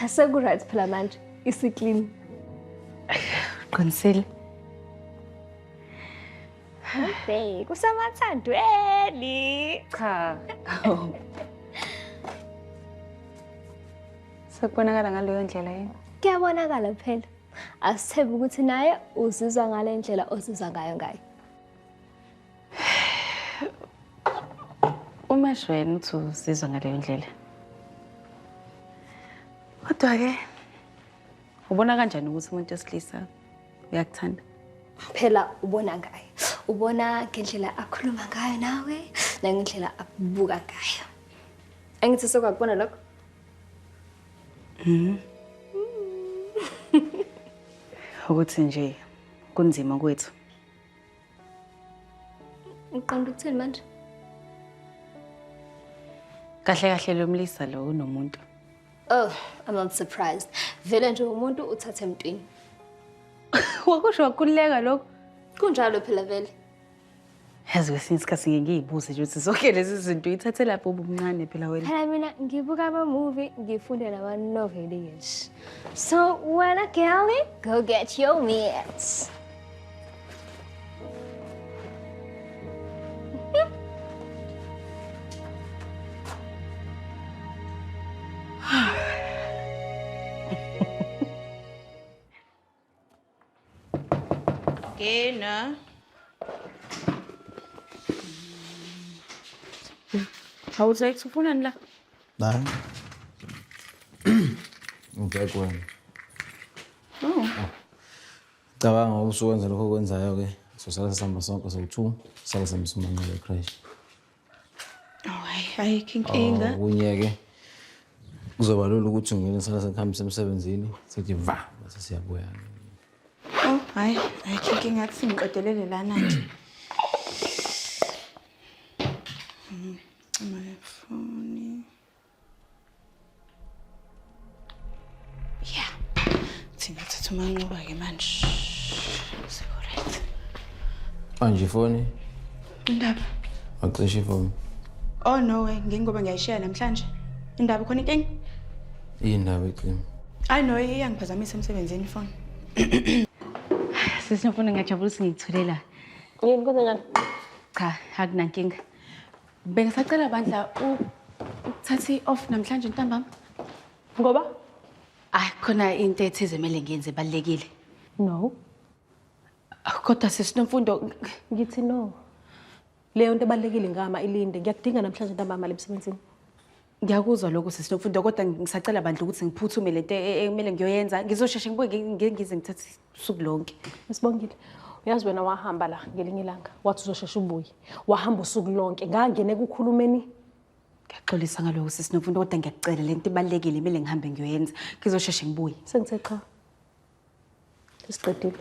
Seku-right phela manje, isi-clean. Qinisile. Hey, kusemathandweni. Cha. Sekubonakala ngaleyo ndlela yini? Kuyabonakala phela. Asithembe ukuthi naye uzizwa ngale ndlela ozizwa ngayo ngayo. Uma shwena uthi uzizwa ngaleyo ndlela. Kodwa-ke ubona kanjani ukuthi umuntu wesilisa uyakuthanda? Phela ubona ngaye. Ubona ngendlela akhuluma ngayo nawe nangendlela akubuka ngayo. Angithi sokwakubona lokho? Ukuthi nje kunzima kwethu. Uqonda ukuthini manje? Kahle kahle lo mlisa lo unomuntu. Oh, I'm not surprised. Vele nje umuntu uthathe emntwini. Wakusho wakhululeka lokho. Kunjalo phela vele. Yazi kwesinye isikhathi ngike ngiyibuze nje ukuthi zonke lezi zinto uyithathe lapho ubumncane phela wena. Phela mina ngibuka ama-movie ngifunde nama-noveli nje. So wena girlie, go get your mates. Ngena. Hawu Zax ufunani la? La. Ngeke wena. Oh. Cabanga ngoba usukwenza lokho okwenzayo ke. Sosala sihamba sonke sowu-two, sale sihambisa umanqele e-creche. Oh, hayi ayikho inkinga. Okunye ke kuzoba lula ukuthi ngene sala sekuhambisa emsebenzini sithi va bese siyabuya. Oh, hayi, ayikho inkinga kuthi ngiqedelele lana nje. Cima le foni. Yeah. Thina thatha umanqoba ke manje. Seku right. Manje ifoni, Indaba. wacisha ifoni. Oh no way, ngingoba ngiyayishiya namhlanje. Indaba khona inkinga? Iyindaba icima. Hayi no, iyangiphazamisa emsebenzini ifoni. Sisi Nomfundo ngiyajabula ukuthi ngikutholela. Yini kwenze njani? Cha, akunankinga. Bengisacela bandla ukuthatha i-off namhlanje ntambama. Ngoba? Hayi khona into ethize emele ngiyenze ebalulekile. No. Kodwa sisi Nomfundo Ngithi no. Leyo nto ebalulekile ngama ilinde. Ngiyakudinga namhlanje ntambama le emsebenzini. Ngiyakuzwa lokho sisi Nomfundo kodwa ngisacela bandla ukuthi ngiphuthume lento ekumele ngiyoyenza. Ngizosheshe ngibuye ngeke ngize ngithathe usuku lonke. Sibongile. Uyazi wena wahamba la ngelinye ilanga. Wathi uzosheshe ubuye. Wahamba usuku lonke. Ngangena ekukhulumeni. Ngiyaxolisa ngalokho sisi Nomfundo kodwa ngiyakucela lento ibalulekile kumele ngihambe ngiyoyenza. Ngizosheshe ngibuye. Sengithe cha. Sesiqedile.